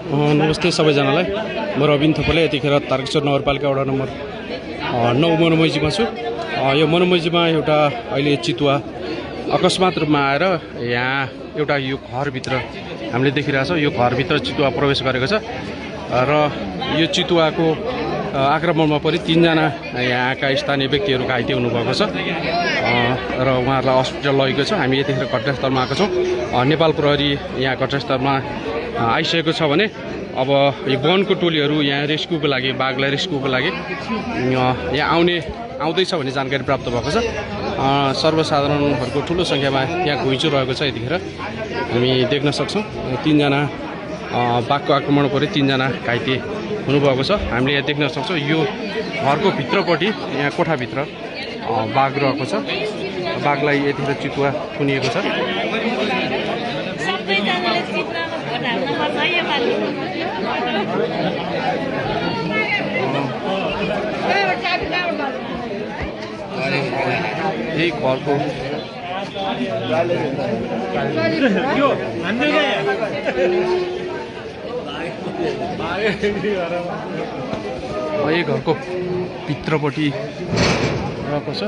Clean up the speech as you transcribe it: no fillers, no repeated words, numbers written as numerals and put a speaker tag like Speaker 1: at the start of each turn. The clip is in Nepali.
Speaker 1: नमस्ते सबैजनालाई। म रविन थोपले यतिखेर तारकेश्वर नगरपालिका वडा नम्बर 9 मनोमैजीमा छु। यो मनोमैजीमा एउटा अहिले चितुवा अकस्मात रूपमा आएर यहाँ एउटा यो घरभित्र हामीले देखिरहेछौँ। यो घरभित्र चितुवा प्रवेश गरेको छ र यो चितुवाको आक्रमणमा परि 3 जना यहाँका स्थानीय व्यक्तिहरू घाइते हुनुभएको छ र उहाँहरूलाई हस्पिटल लगेको छ। हामी यतिखेर घटनास्थलमा आएको छौँ। नेपाल प्रहरी यहाँ घटनास्थलमा आइसकेको छ भने अब यो वनको टोलीहरू यहाँ रेस्क्युको लागि बाघलाई रेस्क्युको लागि यहाँ आउँदैछ भन्ने जानकारी प्राप्त भएको छ। सर्वसाधारणहरूको ठुलो सङ्ख्यामा यहाँ घुइँचो रहेको छ। यतिखेर हामी देख्न सक्छौँ 3 जना बाघको आक्रमण परि 3 जना घाइते हुनुभएको छ। हामीले यहाँ देख्न सक्छौँ यो घरको भित्रपट्टि यहाँ कोठाभित्र बाघ रहेको छ। बाघलाई यतिखेर चितुवा थुनिएको छ। यही घरको यही घरको भित्रपट्टि रहेको छ।